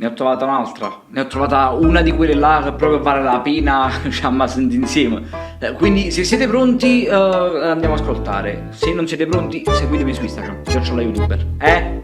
Ne ho trovata un'altra, ne ho trovata una di quelle là che proprio vale la pena ci sentire insieme. Quindi se siete pronti andiamo ad ascoltare. Se non siete pronti seguitemi su Instagram, chiocciola youtuber. Eh?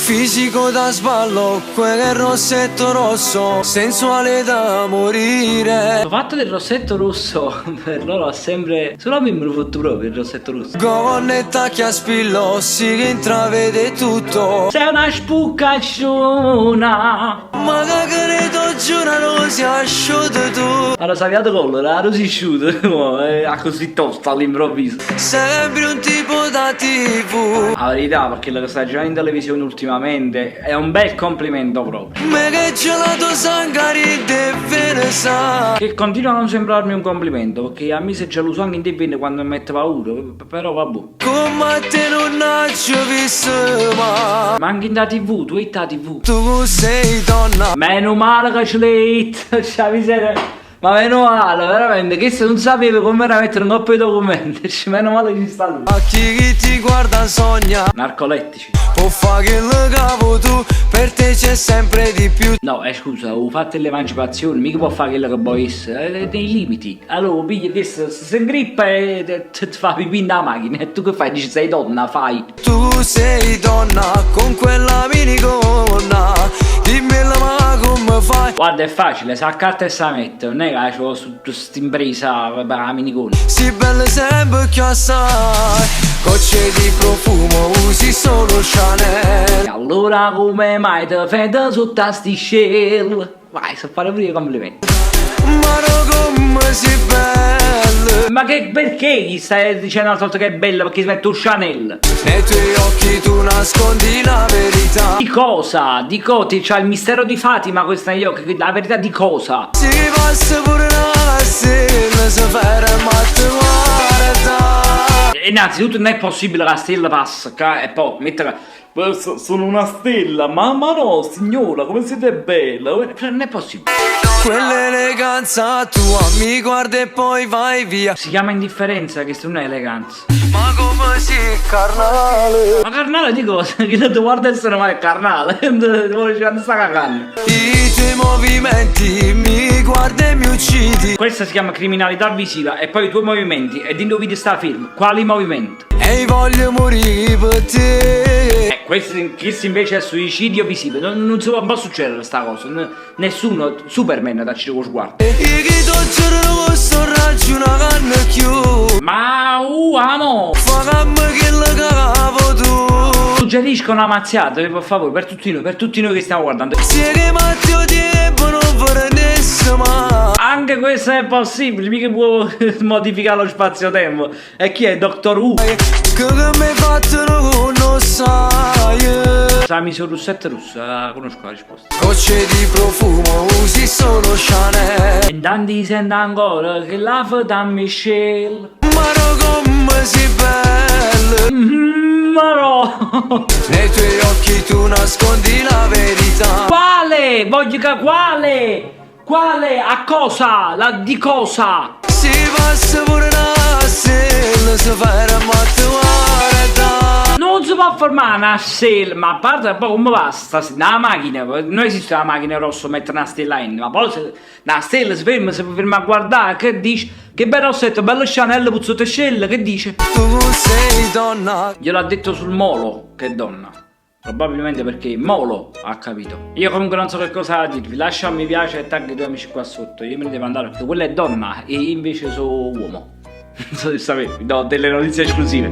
Fisico da sballo, quel rossetto rosso, sensuale da morire. Il fatto del rossetto rosso per loro ha sempre. Solo a me me lo fatto proprio il rossetto rosso. Gonnetta che a spillo si intravede tutto. Sei una spuccacciona. Ma che credo giuro si asciutto tu. Allora, si è avviato collo, la rossi asciutto, è così tosta all'improvviso. Sembri un tipo da TV. La verità, perché quello che sta girando in televisione ultimamente è un bel complimento proprio. Me che gelato sangari deve sa. Che continua a non sembrarmi un complimento, perché a me si è geloso anche in te quando mi mette paura, però vabbè. Come te non ho visto ma. Ma anche in da TV, tu e da TV. Tu sei donna. Meno male che ce l'hai, c'è miseria. Ma meno male, veramente, che se non sapevo come era mettere un coppia di documenti, meno male che ci sta lui. A chi ti guarda sogna. Narcolettici. Può fare che cavo tu, per te c'è sempre di più. No, scusa, ho fatto l'emancipazione, mica può fare quello che può essere, dei limiti. Allora, piglia che se ingrippa e ti fa pipì nella macchina, e tu che fai? Dici sei donna, fai. Tu sei donna con quella minigonna, dimmela ma come fai? Guarda, è facile, sa carta e sa mette, non è che c'ho su questa impresa, vabbè, la minigonna. Si bella sempre che assai, gocce di profumo usi solo Chanel. E allora come mai te fai sotto a sti shell? Vai, so fare pure i complimenti. Ma no come si bella. Ma che perché gli stai dicendo l'altra volta che è bella? Perché si mette un Chanel? Nei tuoi occhi tu nascondi la verità. Di cosa? Di cosa? C'ha il mistero di Fatima questa negli occhi, la verità di cosa? Si passa pure una stella, si ferma a te guarda. Innanzitutto non è possibile che la stella passa qua e poi mettere. Sono una stella, ma no, signora, come siete bella. Cioè, non è possibile. Quell'eleganza tua mi guarda e poi vai via. Si chiama indifferenza, che non è eleganza. Ma come si carnale? Ma carnale di cosa? Che non ti guarda essere mai carnale. Non sta cagando. I tuoi movimenti mi guardi e mi uccidi. Questa si chiama criminalità visiva. E poi i tuoi movimenti. E di video sta film. Quali movimenti? E voglio morire per te. Questo, questo invece è suicidio visibile. Non si può, non può succedere questa cosa. Nessuno, Superman da con sguardo. E che ti giuro posso ragionare più. Ma amo! Fammi che la cavo tu. Suggerisco una mazziata, per favore, per tutti noi, per tutti noi che stiamo guardando. Se che Matteo tempo non vorrei mai. Anche questo è possibile, mica può modificare lo spazio-tempo. E chi è Doctor Who? Che mi hai fatto non lo sai. Sa mi sono russetta russa, la conosco la risposta. Gocce di profumo usi solo Chanel. E tanti sento ancora che la fa da Michelle. Ma no come si bella. Ma no. Nei tuoi occhi tu nascondi la verità. Quale? Voglio che quale? Quale? A cosa? La di cosa? Si passa pure una stella, si ferma a te guarda. Non si può fermare una stella, ma a parte poi come va sta una macchina, non esiste una macchina rossa mettere una stella in, ma poi se una stella si ferma, si ferma a guardare, che dici? Che bel rossetto, bello Chanel, puzzotto scella, che dice? Tu sei donna. Gliel'ha detto sul molo, che donna. Probabilmente perché Molo ha capito. Io comunque non so che cosa dirvi. Lascia un mi piace e tag i tuoi amici qua sotto. Io me ne devo andare perché quella è donna e io invece sono uomo. Non so se sapevi, do delle notizie esclusive.